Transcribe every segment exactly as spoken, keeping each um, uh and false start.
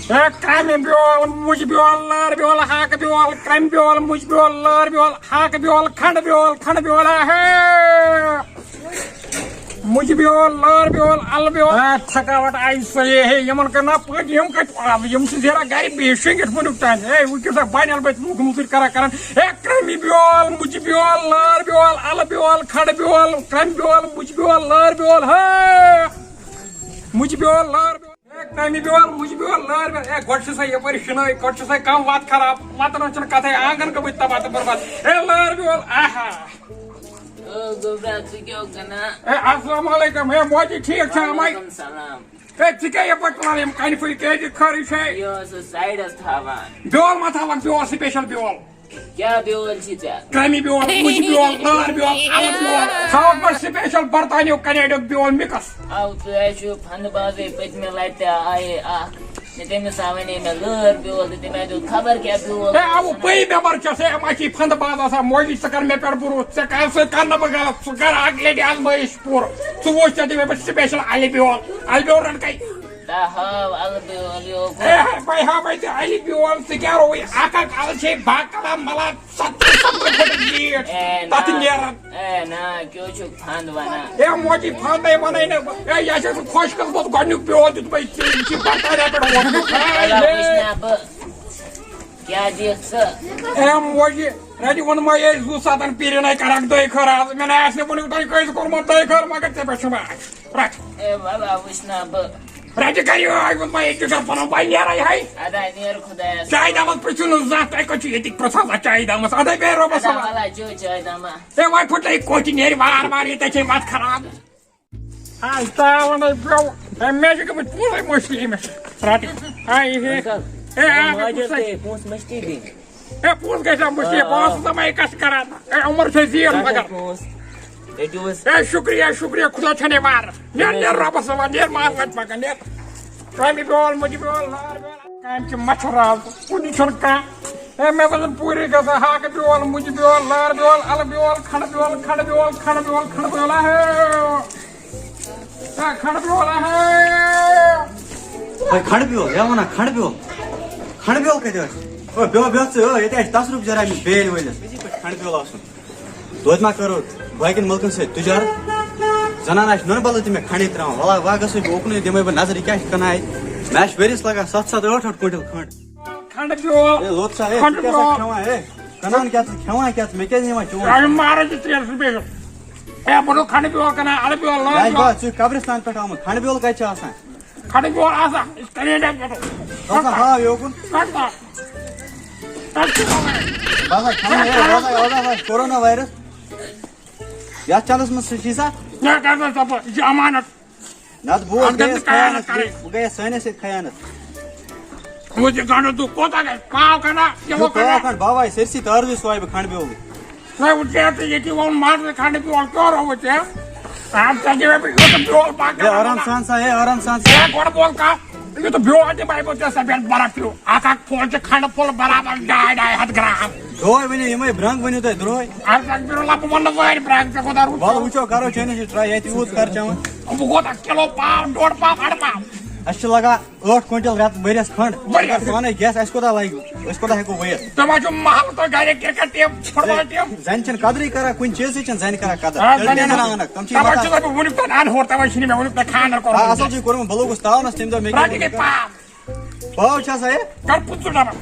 A کرٛمہِ بیول، مُجہِ بیول، لٲر بیول، ہاکہٕ بیول، کرٛمہِ بیول، مُجہِ بیول، لٲر بیول، ہاکہٕ بیول، کھنٛڈٕ بیول، کھنٛڈٕ بیول، ہے۔ مُجہِ بیول، لٲر بیول، اَلہٕ بیول۔ اے تھکاوٹ آیہِ سۄے ہے، یِمن کٔر نا پٔتۍ، یِم کَتہِ آو؟ یِم چھِ زیران گرِ بِہِتھ شۄنٛگِتھ وُنیُک تام۔ اے وۄنۍ کیُتھ سا بَنہِ، ییٚلہِ بہٕ لوٗکھ موٚزوٗرۍ کران کران۔ اے کرٛمہِ بیول، مُجہِ بیول، لٲر بیول، اَلہٕ بیول، کھنٛڈٕ بیول، کرٛمہِ بیول، مُجہِ بیول، لٲر بیول، ہے۔ مُجہِ بیول، لٲر بیول۔ اے، کامہِ بیول، مُجہِ بیول، لٲر بیول۔ اے، گۄڈٕ چھُ سا یپٲرۍ شِنٲے، گۄڈٕ چھُ سا کم وتھ خراب، وتن ہُنٛد چھُنہٕ کتھے، آنگن گوٚمُت تباہ تہٕ برباد۔ اے، لٲر بیول، آہا۔ او گوٚبرا، ژٕ کیٛاہ اوس گنٛدان؟ اے، السلام علیکم۔ اے، موجی، ٹھیٖک چھا، امے؟ وعلیکم سلام۔ اے، ژٕ کیٛاہ یپٲرۍ تُلان یِم کنہِ پھٔلۍ، کیٛازِ خٲرٕے چھے؟ یہِ اوسُس سایڈس تھاوان۔ بیول ما تھاوکھ، بیول، سپیشل بیول؟ کیٛاہ بیول چھی ژےٚ؟ کامہِ بیول، مُجہِ بیول، لٲر بیول، الہٕ بیول۔ تھاوکھ بہٕ سپیشل برطانیہ کینیڈا بیول مِکس۔ او، تۄہہِ چھُو پھنٛدٕ بازٕے پٔتمہِ لٹہِ تہِ آیے اکھ۔ تہٕ تٔمِس آو وَنے مےٚ لٲر بیول تہٕ تٔمۍ دیُت خبر کیٛاہ بیول۔ ہے، اَوٕ بٕے بٮ۪مار چھَس، ہے، اَما چھی پھنٛدٕ باز آسان۔ موجی، ژٕ کر مےٚ پٮ۪ٹھ بروسہٕ، ژےٚ کر سۭتۍ کر نہٕ بہٕ غلط، ژٕ کر اکھ لٹہِ آزمٲیش پوٗرٕ۔ ژٕ وٕچھ، ژےٚ دِمے بہٕ سپیشل الہِ بیول، الہِ بیول رٹکھے۔ تا ہاو الہٕ بیول یوکُن۔ ہے، ہے، بے ہا بے ژےٚ الہِ بیول، ژٕ کیٛاہ رووُے؟ اکھ اکھ الہٕ چھے با کلام ملان، ستھ ستھ پھٕٹن زیٖٹھ۔ اے تتھ نا، نیران۔ اے نا، کیٛاہ چھُکھ پھنٛد ونان؟ اے موجی، پھنٛدے ونَے نہٕ بہٕ۔ اے، یہِ چھُ سُہ خۄش قٕسمت گۄڈنیُک بیول دیُتمَے ژےٚ، یہِ چھُ برطانیہ پٮ۪ٹھ ووتمُت۔ ہے، وَلہٕ ہے۔ وٕچھ نا بہٕ، کیٛاہ دِکھ ژٕ؟ اے موجی، رَٹہِ ووٚنمَے، أسۍ زُو ستن پیٖرِنَے کرکھ دۄیہِ خٲر آز۔ مےٚ نَے آسہِ نہٕ وُنیُک تام کٲنٛسہِ کوٚرمُت دۄیہِ خٲر، مگر ژےٚ پٮ۪ٹھ چھُم آش۔ رَٹھ۔ اے وَلہٕ وٕچھ نا بہٕ۔ رَٹہِ کَرِ یہِ آے ووٚنمَے، أکِس چھَس پَنُن بَے نیرَے ہے۔ اَدٕ ہا نیر خۄدایَس۔ چایہِ دامَس پرٛژھِو نہٕ زانٛہہ، تۄہہِ کَتہِ چھُو ییٚتِکۍ پرٛژھان زانٛہہ چایہِ دامَس؟ اَدَے بیٚہہ رۄبَس اَدٕ ہا حوالہٕ۔ وَلہٕ ہا چیٚیِو چایہِ دامہ۔ ہے وۄنۍ پھٕٹلے کوٹھۍ، نیرِ وار وار، ییٚتہِ چھے وَتھ خراب۔ آ، ژٕ آو وَنَے پیوٚو۔ ہے، مےٚ چھِ گٔمٕتۍ پوٗرٕ مٔشتٕے أمِس۔ رَٹہِ۔ آ، یہِ ہے۔ ہے، آ، مےٚ ماجہِ پوٚز۔ تہِ پونٛسہٕ مٔشتٕے دِنۍ۔ ہے، پونٛسہٕ گژھِ ہا مٔشتٕے، آ، آ۔ پونٛسہٕ زَمَے کَتھ چھِ کَران؟ ہے، عمر چھُ زیٖر کَتھ مگر۔ پونٛسہٕ؟ ہے، شُکریہ، شُکریہ، خۄدا چھَنے وارٕ۔ نیر، نیر، رۄبَس حوالہٕ، نیر، ماز وَتہِ پَکان، نیر۔ کامہِ بیول، مُجہِ بیول، لار بیول۔ کامہِ چھِ مَچھِ راو، کُنہِ چھُنہٕ کانٛہہ۔ ہے، مےٚ وَنَن پوٗرٕ گژھان ہاکہٕ بیول، مُجہِ بیول، لار بیول، اَلہٕ بیول، کھنٛڈٕ بیول، کھنٛڈٕ بیول، کھنٛڈٕ بیول، کھنٛڈٕ بیول، ہے۔ ہے، کھنٛڈٕ بیول، ہے۔ ہے، کھنٛڈٕ بیول، یا وَنان کھنٛڈٕ بیول۔ کھنٛڈٕ بیول کَتہِ آسہِ؟ او، بیول، بیول ژٕ، او، ییٚتہِ آسہِ تصرُف جرا أمِس بیٲلۍ وٲلِس۔ کھنٛڈٕ بیول آسُن۔ توتہِ ما کرو باقین ملکن سۭتۍ تجارت؟ زنان آسہِ نُنہٕ بدلہٕ تہِ مےٚ کھنڈٕے تراوان۔ ولا وا گژھو بہٕ اُکنُے، دِمے بہٕ نظر، یہِ کیٛاہ چھِ کٕنان اَتہِ۔ مےٚ آسہِ ؤریَس لگان ستھ ستھ ٲٹھ ٲٹھ کوینٹل کھنڈ۔ کھنڈ بیول۔ اے، لوٚت سا، اے، ژٕ کھنڈ کیٛاہ سا بیول۔ کھٮ۪وان، اے؟ کٕنان کیٛاہ ژٕ، کھٮ۪وان کیٛاہ ژٕ؟ مےٚ کیٛازِ نِوان چون؟ اے، ماران چھِ ترٛےٚ رۄپیہِ۔ اے، بہٕ دوٚپ کھنڈ بیول کٕنان، اَلہٕ بیول، لٲر بیول۔ ژٕ چھُکھ قبرستان پٮ۪ٹھ آمُت، کھنڈ بیول کَتہِ چھُ آسان؟ کھنڈٕ بیول آسان، یہِ چھُ کینیڈا پٮ۪ٹھ۔ بس ہا، ہاو یوکُن۔ کَتھ بس؟ کَتھ چھُ وَنان؟ بس ہا، کھٮ۪مہٕ ہے، بس ہا، بس ہا، بس ہا، کورونا وایرس۔ یَتھ چَندَس منٛز چھِ سا؟ نہ، کَتھ بس ژۄپٲرۍ، یہِ چھِ اَمانَت۔ نَتہٕ بہٕ اَتھ گژھِ گٔیَس نہٕ خیانَت خیانَت کَرٕنۍ۔ بہٕ گٔیَس سٲنِس سۭتۍ خیانَت۔ وۄنۍ چھِ گنٛڈٕ دُکھ کوٗتاہ گژھِ؟ پاو کَنا، کِلوٗ یہِ پاو کَنا؟ کھنٛڈ، باوا، سٲرسٕے تارزٕے سوے بہٕ کھنٛڈ بیولٕے۔ ہے، وۄنۍ ژےٚ تہٕ ییٚتی ووٚن مازٕ کھنٛڈٕ بیول، کیٛاہ رووُے ژےٚ؟ اَتھ ژےٚ دِمے بہٕ یوٗتاہ بیول پَکھ ہے، آرام سان سا، ہے، آرام سان سا۔ ہے، گۄڈٕ بول کَتھ، یوٗتاہ بیول دِمے بہٕ ژےٚ، سۄ پٮ۪ٹھ برف پیوٗ۔ اَکھ اَکھ پھوٚل چھِ کھنٛڈٕ پھوٚل برابر ڈاے ڈاے ہَتھ گرام۔ دۄہے ؤنِو یِمے برٛنٛگ، ؤنِو تُہۍ دۄہے۔ اَدٕ سا، بِرُلہ، بہٕ وَنہٕ نہٕ وٲرۍ برٛنٛگ، ژےٚ کوٗتاہ روٗد؟ وَلہٕ وٕچھو، کَرو چٲنِس سۭتۍ try، ییٚتہِ یوٗت کَر چٮ۪وان۔ بہٕ کوٗتاہ کِلوٗ پاو، ڈۄڈ پاو، اَڑٕ پاو؟ اَسہِ چھِ لَگان ٲٹھ کوینٹل رٮ۪تھ، ؤریَس کھنٛڈ۔ ؤریَس۔ پانے گیس، اَسہِ کوٗتاہ لَگہِ؟ أسۍ کوٗتاہ ہٮ۪کو ؤیِتھ؟ ژےٚ ما چھُ محلہٕ تۄہہِ گرِ کرکٹ ٹیم، فُٹ بال ٹیم؟ زَنہِ چھَنہٕ قدرٕے کران، کُنہِ چیٖزٕے چھَنہٕ زَنہِ کران قدر۔ آ، تیٚلہِ زَنہِ کیٛاہ نہ۔ زَنہِ اَنَکھ؟ تِم چھِ تَوَے وَتان۔ چھُس بہٕ وُنیُک تام اَنہور، تَوَے چھِنہٕ مےٚ وُنیُک تام خانٛدر کوٚرمُت۔ آ، اَصٕل چھُے کوٚرمُت، بہٕ لوٚگُس تاونَس تَمہِ دۄہ مےٚ کیٛاہ رَٹہِ گٔے پاو۔ پاو چھا سا یہِ؟ کَر پٕنٛژٕہ ڈَبہٕ۔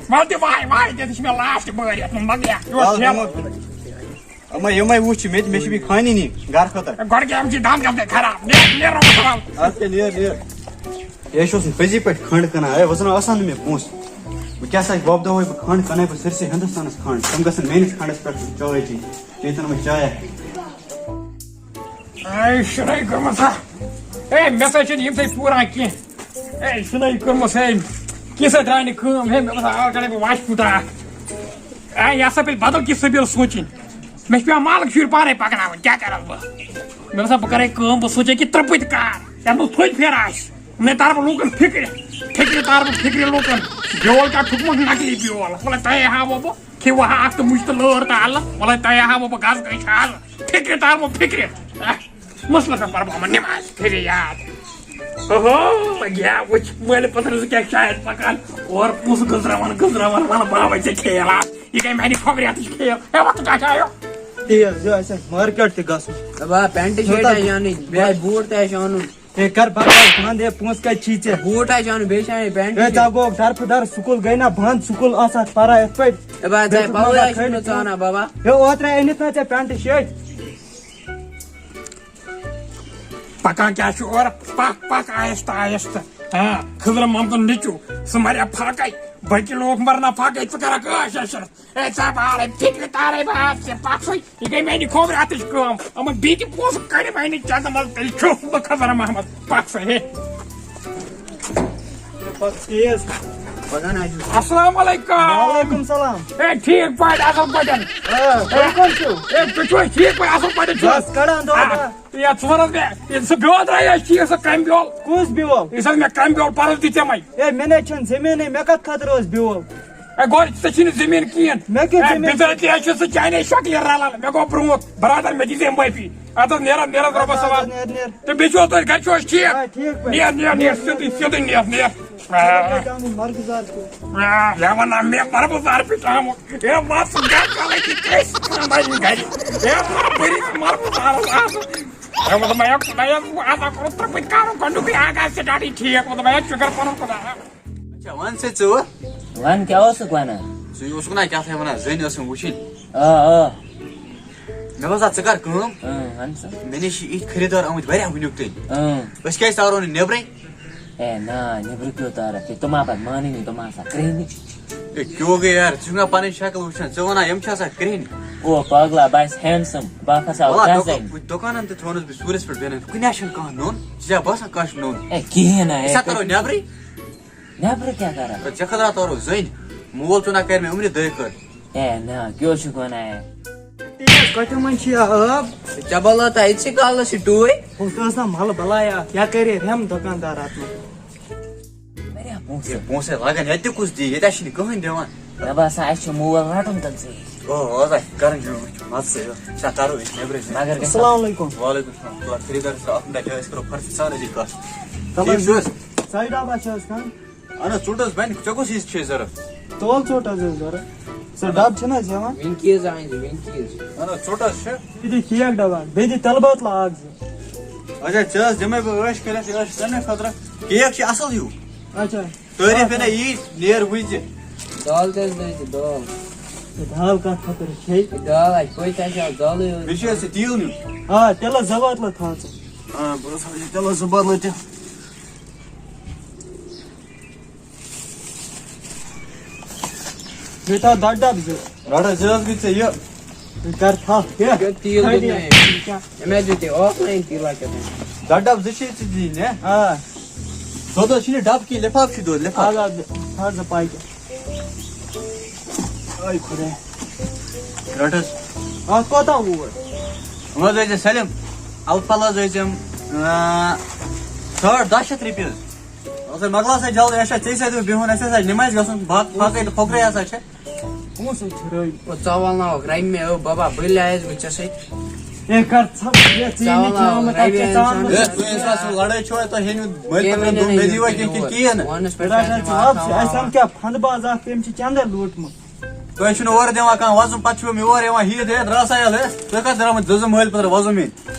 وَلہٕ دِ واے، واے دِ، یہِ چھِ مےٚ last بٲرۍ یَتھ منٛز مَکلہِ۔ یہِ اوس وَلہٕ مےٚ دِمو۔ اَما یِمَے وُچھ چھِ مےٚ تہِ، مےٚ چھِ بیٚیہِ خانہِ نِنۍ گَرٕ خٲطرٕ۔ گۄڈٕ گٔے أمۍ چی دَم کَتھ گٔے خراب۔ نیر، نیر رۄبَس حوالہٕ۔ اَدٕ کیٛاہ نیر، نیر۔ ہے، یہِ چھُس نہٕ پٔزی پٲٹھۍ کھنٛڈ کٕنان۔ ہے، وۄنۍ زَن آسان نہٕ مےٚ پونٛسہٕ۔ بہٕ کیٛاہ سا وۄپداوَے بہٕ کھنٛڈ، کٕنَے بہٕ سٲرسٕے ہِندُستانَس کھنٛڈ۔ تِم گژھن میٛٲنِس کھنٛڈَس پٮ۪ٹھ چٲے چیٚنۍ۔ چیٚتن وۄنۍ چایا۔ اے، شُرے گٔمٕژ ہا۔ اے، مےٚ سا چھِنہٕ یِم تہِ پوٗران کینٛہہ۔ اے، چھُنہ یہِ کٔرمٕژ، ہے، کینٛہہ سا درٛاے نہٕ کٲم۔ ہے، مےٚ باسان، آز کَڑے بہٕ وَچہِ پھُٹاکھ۔ اے، یہِ ہسا پیٚیہِ بدل کینٛہہ سٔبیٖل سونٛچِنۍ۔ مےٚ چھِ پٮ۪وان مالٕکۍ شُرۍ پانَے پَکناوٕنۍ، کیٛاہ کَرٕ بہٕ؟ مےٚ باسان، بہٕ کَرٕ کٲم، بہٕ سونٛچے کہِ ترٛپٕتۍ کار، یَتھ منٛز تھوٚدۍ پھیرٕ آسہِ۔ یِمنٕے تارٕ بہٕ لوٗکَن فِکرِ، فِکرِ تارٕ بہٕ فِکرِ لوٗکَن۔ بیول کیٛاہ ٹھُکمُت نقلی بیول، وَلَے تۄہے ہاوو بہٕ۔ کھیٚیہِ وۄنۍ اکھ تہٕ مُجہِ تہٕ لٲر تہٕ اَلہٕ، وَلَے تۄہہِ ہاوو بہٕ گاسہٕ گٔے چھِ آز۔ فِکرِ تار بہٕ فِکرِ۔ اہ، مسلہٕ کَر پَرٕ بہٕ یِمَن نٮ۪ماز، فِرِ یاد۔ اوہو، لگیا وٕچھ مٲلۍ پتھر زٕ کیٛاہ شاید پکان۔ اورٕ پونٛسہٕ گٔنزراوان، گٔنزراوان، ونان، "بابا، ژےٚ کھیل آز۔ یہِ گٔے میانہِ خۄبرِ ہتٕچ کھیل۔ ہے، وۄتھ ژٕ کیٛاہ چھُ آیو؟" تیز، یہِ آسہِ اَسہِ مارکیٹ تہِ گژھُن۔ دپان، پینٹ شٲٹ کوٗتاہ؟ آسہِ اَنٕنۍ، بیٚیہِ بوٗٹ تہِ آسہِ اَنُن۔ ہے، کر بکواس بنٛد، ہے، پونٛسہٕ کتہِ چھی ژےٚ؟ بوٗٹ آسہِ اَنُن، بیٚیہِ چھِ اَنٕنۍ پینٹ ہے، تہِ۔ ژےٚ گوٚو طرفہٕ در، سکوٗل گٔے نا بنٛد، سکوٗل آسہٕ ہکھ پران یِتھ پٲٹھۍ۔ دپان، ژےٚ بیٚیہِ چھُکھ پلو وَنان آسہِ خٲلی نہٕ ژٕ اَنان، بابا۔ ہے، اوترَے أنِتھ نا ژےٚ پینٹ شٲٹ۔ پکان کیٛاہ چھُ اورٕ؟ پکھ، پکھ، آہستہٕ، آہستہٕ۔ ہاں، خضر محمدُن نیٚچوٗ، سُہ مریا فاقے۔ باقی لوٗکھ مرنا فاقے، ژٕ کرکھ عٲش عشرت۔ اے، ژےٚ بارے فِکرِ تارے بہٕ آز ژےٚ پکھ سُے۔ یہِ گٔے میٛانہِ کھوورِ اَتٕچ کٲم۔ یِمن بیٚیہِ تہِ پونٛسہٕ کٔڑِم اَنہِ چندٕ منٛز، تیٚلہِ چھُس بہٕ خضر محمد۔ پکھ سُے، ہے۔ پکھ تیز۔ پکان آسہِ۔ السلام علیکم۔ وعلیکم السلام۔ اے، ٹھیٖک پٲٹھۍ، اَصٕل پٲٹھۍ۔ آ، تُہۍ کَم چھِو؟ اے، تُہۍ چھِو حظ ٹھیٖک پٲٹھۍ، اَصٕل پٲٹھۍ چھِو حظ؟ بس، کڑان دۄہ آ، دۄہ۔ یا ژٕ وَن حظ مےٚ، ییٚلہِ سُہ بیول درٛایہِ، اَسہِ ٹھیٖک سُہ کَمہِ بیول؟ کُس بیول؟ یُس حظ مےٚ کَمہِ بیول پَرُس دِژے مَے۔ ہے، مےٚ نَے چھَنہٕ زٔمیٖنٕے، مےٚ کَتھ خٲطرٕ اوس بیول؟ ہے، گۄڈٕ ژےٚ چھِی نہٕ زٔمیٖن کِہیٖنۍ۔ مےٚ کیٛاہ ہے، زٔمیٖن؟ بِذٲتی حظ چھِ سُہ چانے شۄکلہِ رَلان۔ مےٚ گوٚو برونٛٹھ، برادر، مےٚ دِژے معٲفی۔ اَدٕ حظ، نیر حظ، نیر حظ، رۄبَس اَدٕ حظ، حوالہٕ۔ نیر، نیر۔ تہٕ بیٚیہِ چھُو حظ تُہۍ گَرِ چھُو حظ ٹھیٖک؟ آ، ٹھیٖک پٲٹھۍ۔ نیر، نیر، نیر، سیوٚدُے، سیوٚدُے نیر، نیر۔ آ۔ کیٛاہ تام مَرگہٕ زار چھُ۔ آ، مےٚ وَنان، مےٚ مَرگہٕ زار پیٚٹھ آمُت۔ ہے، وَ ژٕ گَرٕ کَلَے چھِ کٲنٛسہِ خانٛدارنہِ گَرِ۔ ہے، وَ بٔرِتھ مَرگہٕ زارَس آسُن۔ ہے، وَ دوٚپمَے، ہے، خۄدایا، بہٕ اَتھ ہا کوٚرُتھ ترٛپٕتۍ کَرُن گۄڈٕنیُکُے آغاز سٹاٹٕے ٹھیٖک۔ وَ دوٚپمَے، ہے، شُکر پَنُن خۄدایا۔ اچھا، وَن سا ژٕ۔ وَن، کیٛاہ اوسُکھ وَنان؟ ژٕ اوسُکھ نا کیٛاہ تھانۍ وَنان، زٔنۍ ٲسٕم وٕچھِنۍ۔ آ، آ۔ مےٚ باسان، ژٕ کَر کٲم۔ اۭں، وَن سا۔ مےٚ نِش چھِ یِتھۍ خریٖدار آمٕتۍ واریاہ وٕنیُک تام۔ اۭں۔ أسۍ کیٛازِ تارو نہٕ نیٚبرٕے؟ اے نا، نیٚبرٕ کیٛو تارَکھ؟ ہے، تِم ہا پَتہٕ مانٕے نہٕ، تِم آسان کرٛہنہِ۔ اے، کیٛو گٔے یار، ژٕ چھُکھ نا پَنٕنۍ شکل وٕچھان، ژٕ وَنان یِم چھِ آسان کرٛہنہِ؟ او پاگلا، بہٕ آسہٕ handsome، بہٕ ہا کھسہٕ ہا وَلہ، دَزَے۔ دُکان-، دُکانَن تہِ تھوٚونَس بہٕ سوٗرِس پٮ۪ٹھ بیٚہنَس، کُنہِ جایہِ چھُنہٕ کانٛہہ نوٚن، ژےٚ چھا باسان کانٛہہ چھُ نوٚن؟ اے، کِہیٖنۍ نہٕ، اے، أسۍ ہا تَرو کٔرِو۔ نیٚبرٕے۔ نیٚبرٕ کیٛاہ کران؟ تہٕ ژےٚ خٲطرٕ ہا تارو زٔنۍ۔ مول ژٕ نا کرِ مےٚ عمرِ دۄیہِ خٲر۔ ہے نا، کیٛاہ اوسُکھ وَنان ہے؟ تیز کَتہِ منٛز چھِ یہِ آب؟ ژےٚ بَلٲو تہٕ أتسٕے کالَس یہِ ٹوٗرۍ۔ ہُتھ ٲس نا مَلہٕ بَلایا، یا کَرے رٮ۪م دُکاندار اَتھ منٛز۔ واریاہ پونٛسہٕ۔ ہے، پونٛسَے لَگان، ییٚتہِ تہِ کُس دِیہِ؟ ییٚتہِ ہا چھِنہٕ کٕہٕنۍ دِوان۔ مےٚ باسان، اَسہِ چھُ مول رَٹُن تٔمۍ سٕے۔ او، آز آسہِ کَرٕنۍ یہِ وٕچھُن، مَزٕ سۭتۍ۔ سا کَرو أسۍ نیٚبرٕے۔ مگر گژھِ السلام علیکم۔ وعلیکم السلام۔ تُلہ، خریٖدار چھُ اَکھ مِنٹ، أسۍ کَرو فرق سان أزی کَتھ۔ تَلہٕ ٹھیٖک چھُ حظ؟ سایڈ آبا چھِ حظ کانٛہہ؟ اہن حظ، ژوٚٹ حظ بَنہِ۔ ژےٚ کُس ہِش چھے ضوٚرَتھ؟ تول ژوٚٹ حظ ٲس ضوٚرَتھ۔ سُہ ڈَبہٕ چھُنہٕ حظ یِوان؟ وٕنۍ کی حظ اَنہِ ژٕ، وٕنۍ کی حظ؟ اہن حظ، ژوٚٹ حظ چھِ۔ یہِ دِ کیک ڈَبہٕ اَکھ، بیٚیہِ دِ تِلہٕ بٲتلہٕ اَکھ زٕ۔ اچھا، ژےٚ حظ دِمَے بہٕ عٲش کٔرِتھ، یہِ حظ چھِ ژےٚ مےٚ خٲطرٕ۔ کیک چھِ اَصٕل ہیوٗ۔ اچھا۔ تعٲریٖف ییٚلہِ یی، نیر وٕنۍ تہِ۔ دال تہِ حظ لٲگۍ زِ، دال۔ ہے، دال کَتھ خٲطرٕ چھے؟ ہے، دال آسہِ، پٔژھۍ آسہِ، آز دالٕے یوت۔ بیٚیہِ چھُ اَسہِ تیٖل نیُن۔ آ، تِلہٕ زٕ بٲتلہٕ تھاو ژٕ۔ آ، بہٕ حظ تھاوٕ یہِ تِلہٕ زٕ بٲتلہٕ تہِ۔ بیٚیہِ تھاو دۄدٕ ڈَبہٕ زٕ۔ رَٹھ حظ، زٕ حظ گٔے ژےٚ یہِ۔ یہِ کر تھپھ، یہِ۔ یہِ تیٖل دیُت مےٚ أمۍ۔ یہِ کیٛاہ؟ أمۍ حظ دیُت یہِ offline تیٖلا کیٛاہ تام۔ دۄدٕ ڈَبہٕ زٕ چھِ ژےٚ دِنۍ، نے؟ آ۔ دۄدَس چھِنہٕ ڈَبہٕ کِہیٖنۍ، لِفاف چھِ دۄد، لِفاف۔ اَدٕ، اَدٕ، تھاو زٕ پاکٮ۪ٹ۔ آے خۄداے۔ رَٹ حظ۔ اَتھ کوتاہ ووت؟ یِم حظ ٲسۍ سٲلِم۔ اَلہٕ پَلہٕ حظ ٲسۍ یِم، آ، ساڑ دَہ شَتھ رۄپیہِ حظ۔ اَدٕ سا مۄکلاو سا جلدی، اَسہِ چھا ژےٚ سۭتۍ بیٚہُن، اَسہِ ہسا چھِ نٮ۪مازِ گژھُن، باقٕے، باقٕے تہٕ پھۄکرٕے ہسا چھِ۔ پونٛسَے چھِ رٲوۍ۔ او، ژٕ وَلناوَکھ رَمہِ مےٚ، او بَبا، بٔلۍ آیَس بہٕ ژےٚ سۭتۍ۔ اے، کر ژھۄپ، یے ژٕ یی نہٕ ژٕ وَلناوَکھ کھیوان، رَمہِ کَتھ چھےٚ ژٕ اِنسان اَنان؟ اے، تُہۍ ٲسِو اَسہِ لَڑٲے چھُوا تۄہہِ ہیٚنِو، مٔلۍ کٔمۍ پَتہٕ وَنیو دوٚپ نہٕ مےٚ یہِ دِیوا کِنہٕ کِنہٕ یور؟ کِہیٖنۍ نہٕ؟ وَنَس پٮ۪ٹھ رَٹھ چھَکھ حظ ژٕ نہٕ اَکھ وَتھ سُہ، اَسہِ ہاوان۔ اَنہِ کیٛاہ پھَنٛدٕ باز اَکھ، تٔمۍ چھِ چَندَے لوٗٹمُت۔ تۄہہِ چھُنہٕ اورٕ دِوان کانٛہہ وَزُم، پَتہٕ چھُو مےٚ یورٕ یِوان ہیٚتھ، ہے، درٛاو سا یَلہٕ، ہے۔ تُہۍ کَتھ درٛامٕتۍ زٕ زٕ مٲلۍ پَتہٕ وَزُم یِنۍ؟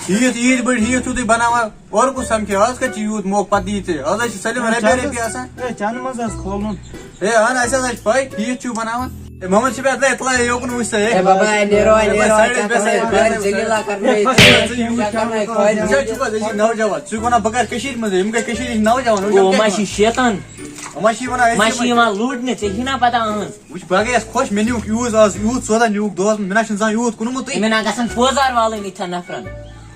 عیٖد، عیٖد بٔڑۍ عیٖد چھُو تُہۍ بَناوان، اورٕ کُس سَمکھِ؟ آز کَتہِ چھِ یوٗت موقعہٕ پَتہٕ یی ژےٚ؟ آز حظ چھِ سٲلِم ہے، رَبے چَنٛدَس، رَبے آسان۔ ہے، چَنٛدٕ منٛز حظ کھولُن۔ ہے، اہن، اَسہِ حظ چھِ پَے، عیٖد چھُو بَناوان۔ ہے، محمد شبیر، اَتھ لَے، اَتھ لَے، یوکُن وٕچھ سا، ہے۔ ہے بابا، ہے، نیرو، ہے، ہے، بابا، سایڈَس سایڈَس بیٚہہ سا، ہے، ہے، بابا، ہے، ذلیٖل اَکھ کَرنٲیِتھ، ہے، ہے، ژےٚ کیٛاہ کَرنٲیِتھ، ہے، خۄش؟ ژٕ چھُکھ حظ أزِکۍ نوجوان؟ ژٕ چھُکھ وَنان بہٕ کَرٕ کٔشیٖرِ منٛز، یِم گٔے کٔشیٖرِ ہِنٛدۍ نوجوان، یِم او، کیٛاہ ما چھِ چھِ یِوان؟ شیطان۔ یِم ما چھِ یِوان أزۍ ما چھِ یِمَے یِوان لوٗٹنہِ، ژےٚ چھِی نا پَتہ أہٕنٛز؟ وٕچھ، بہٕ گٔیَس خۄش، مےٚ نیوٗکھ یوٗز آز، یوٗت سودا نیوٗکھ دۄہَس منٛز، مےٚ نہ چھُنہٕ زانٛہہ یوٗت کُنمُتٕے۔ مےٚ نا گژھن پھوزار والٕنۍ یِتھٮ۪ن نفرَن۔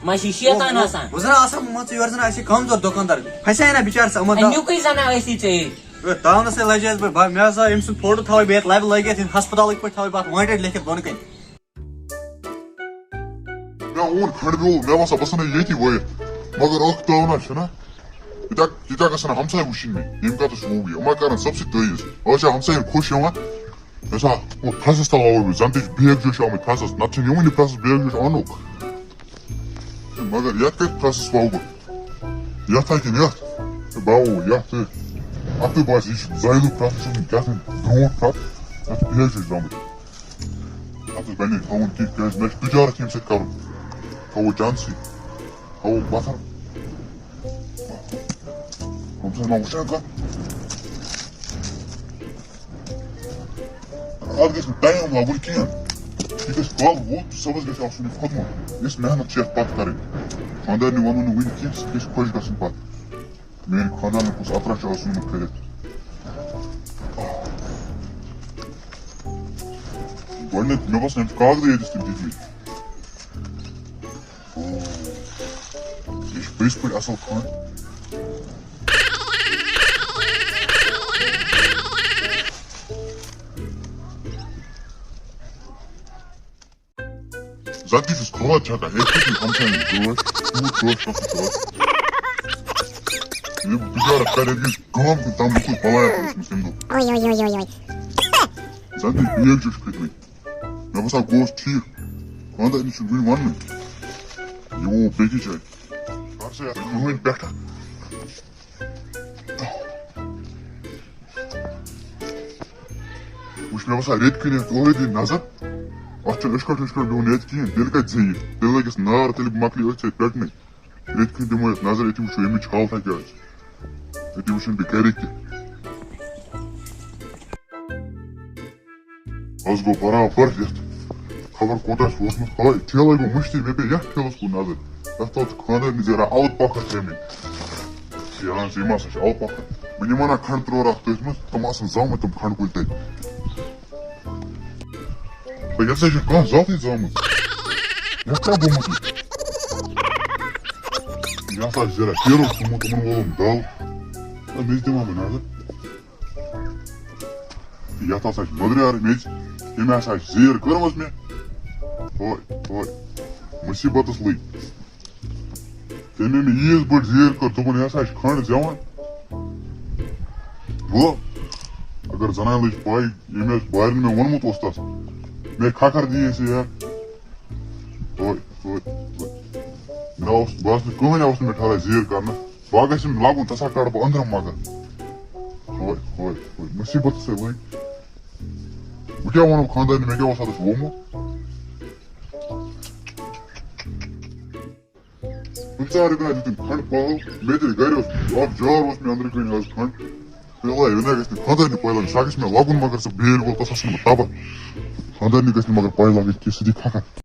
ما چھِ شیطان آسان۔ بہٕ زَن آسان، مان ژٕ، یورٕ زَن آسہِ کمزور دُکاندار، پھسے نا بِچارٕ سُہ یِمَن اے، دَ-، نیُکُے زَن آسی ژےٚ ییٚتہِ۔ ہے، تاونَس ہے لَجہِ اَسہِ بہٕ، بہٕ، مےٚ ہسا أمۍ سُنٛد فوٹو تھاوَے بہٕ یَتھ لَبہِ لٲگِتھ، یِتھ ہسپتالٕکۍ پٲٹھۍ تھاوَے بہٕ اَتھ wanted لیکھِتھ بۄنہٕ کَنہِ۔ مےٚ اوٚن کھنٛڈٕ بیول، مےٚ باسان بہٕ ژھٕنہٕ ییٚتی وٲیِتھ۔ مگر اَکھ تاونا چھَنا، ییٚتہِ ہا، ییٚتہِ ہا گژھن ہمساے وٕچھِنۍ مےٚ، ییٚمہِ کَتَس ووٚو یہِ، یِم ما کَرَن سب سۭتۍ تعٲویٖذ۔ آز چھا ہمسایَن خۄش یِوان، مےٚ سا، اوٚہ، پھرٛٮ۪سَس تَل وَوَے بہٕ، زَن تہِ چھِ بیگ جوش آمٕتۍ پھرٛٮ۪سَس، نَتہٕ چھِنہٕ یِوٲنی پھرٛٮ۪سَس بیگ جوش اَنُکھ۔ مگر یَتھ کَتہِ پھرٛٮ۪سَس وَوٕ بہٕ؟ یَتھ ہا کِنہٕ یَتھ؟ ہے باوو، یَتھ تہٕ اَتھ تہٕ باسہِ، یہِ چھُ زٲیلُک پرٛٮ۪تھ سُنٛد کیٛاہ تام برٛونٛٹھ پرٛٮ۪تھ، یَتھ پیش چھُ زامُت۔ اَتھ اوس گۄڈٕنیٚتھ تھاوُن کینٛہہ، کیٛازِ مےٚ چھُ تِجارت ییٚمہِ سۭتۍ کَرُن۔ تھاوو چانسٕے، تھاوو پَتھر۔ ہُم چھِ وَنان وٕچھان کَتھ۔ اَتھ گژھِ نہٕ ٹایم لَگُن کِہیٖنۍ۔ یہِ گژھِ کالہٕ ووت، صُبحَس گژھِ آسُن یہِ کھوٚتمُت۔ یۄس محنت چھِ یَتھ پَتہٕ کَرٕنۍ۔ خانٛدارنہِ وَنو نہٕ وٕنہِ کینٛہہ، سُہ گژھِ خۄش گژھُن پَتہٕ۔ میٛانہِ خانٛدارنہِ کُس اَترا چھُ آسُن یِمَن کٔرِتھ۔ گۄڈٕنٮ۪تھ مےٚ باسان، یِم چھِ کاغذٕے یٲتِس تِم دِتمٕتۍ۔ یہِ چھُ پٔزۍ پٲٹھۍ اَصٕل کھنٛڈ۔ زَن تہِ چھُس کھاد چھَکان، ہے، تُہۍ چھِو ہمساین ٹوٹھ، تیوٗت ٹوٹھ کَتھ چھُ ٹوٹھ۔ ییٚلہِ بہٕ بِچارٕ کَرٕ، ییٚتہِ گژھِ گام کُن تام، بہٕ چھُس بَلایا اوسمُت تَمہِ دۄہ۔ اوے، اوے، اوے، اوے، اوے۔ زَن تہِ بیگ چھُس کھٔتمٕتۍ۔ مےٚ باسان، گوس ٹھیٖک۔ خانٛدارنہِ چھُنہٕ وُنہِ وَننُے۔ یہِ گوٚو بیٚکِس جایہِ۔ کر سا یَتھ وٕنہِ پٮ۪ٹھٕ۔ وٕچھ، مےٚ باسان، ریٚتۍ کِنۍ یَتھ اورَے دِنۍ نظر۔ اَتھ چھُنہٕ أچھ کَٹھ، أچھ کَٹھ بِہُن ییٚتہِ کِہیٖنۍ۔ تیٚلہِ کَتہِ زیٖٹھ؟ تیٚلہِ لَگٮ۪س نار، تیٚلہِ مۄکلہِ أتھۍ سۭتۍ پٮ۪ٹھنٕے۔ ریٚتۍ کِنۍ دِمو یَتھ نظر، أتی وٕچھو، أمِچ حالتہ کیٛاہ آسہِ۔ أتی وٕچھُن بیٚیہِ گَرِکۍ تہِ۔ آز گوٚو برابر یَتھ۔ خبر کوٗتاہ چھُ ووتمُت۔ ہاے، ٹھیلَے گوٚو مٔشتٕے، مےٚ پیٚیہِ یَتھ ٹھیلَس کُن نظر۔ تَتھ تَل چھُ خانٛدارنہِ زیران اَلہٕ پۄکھر ترٛٲمٕتۍ۔ یہِ اَن ژٕ، یِم ہسا چھِ اَلہٕ پۄکھر۔ وۄنۍ یِمَن ہا کھنٛڈ ترٛوو اَتھ تٔتھۍ منٛز، تِم آسَن زامٕتۍ تِم کھنٛڈٕ کُلۍ تَتہِ۔ ہے، یَتھ ہسا چھُ کانٛہہ ذاتٕے زامُت۔ یَتھ کیٛاہ گوٚمُت یہِ؟ یہِ ہسا چھُ زیران ٹھیلَس گوٚمُت، یِمَن وولُم دَل۔ ہے، مےٚ تہِ دِمہٕ ہا بہٕ نظر۔ یَتھ ہسا چھِ مٔدریٛار میٚژ، تٔمۍ ہسا چھِ زیٖر کٔرمٕژ مےٚ۔ ہوے، ہوے، مُصیٖبتَس لٔگۍ۔ تٔمۍ مےٚ ییٖژ بٔڑ زیٖر کٔر، دوٚپُن، "یہِ ہسا چھِ کھنٛڈ زٮ۪وان۔" وۄنۍ اگر زنانہِ لٔج پَے، ییٚمۍ ٲس بارِن مےٚ ووٚنمُت اوس تَس، مےٚ کھکھر دِیِس یہِ ہٮ۪تھ۔ ہوے، ہوے، ہوے۔ مےٚ اوس، بہٕ اوسُس نہٕ کٕہٕنۍ اوس نہٕ مےٚ ٹھہران زیٖر کرنَس۔ بہٕ گژھِ مےٚ لَگُن، ژٕ سا کَڑٕ بہٕ أنٛدرَم مگر۔ ہوے، ہوے، ہوے، مُصیٖبت سۭتۍ وۄنۍ۔ بہٕ کیٛاہ وَنو خانٛدارنہِ، مےٚ کیٛاہ اوس اَتَس ووٚنمُت؟ پٕنٛژٕہَن رۄپیَن دیُت تٔمۍ کھنٛڈ پاو، مےٚ تہِ گَرِ اوس اَکھ جار اوس مےٚ أنٛدرٕ کَنۍ آز کھنٛڈ۔ مےٚ وَنے، وۄنۍ گژھِ نہٕ خانٛدارنہِ پَے لَگُن، سۄ گژھِ مےٚ لَگُن مگر سُہ بیل وول، تَس آسَن بہٕ تَبَر۔ خانٛدارنہِ گژھِ نہٕ مگر پَے لَگٕنۍ کینٛہہ، سُہ دی کھَکھَر۔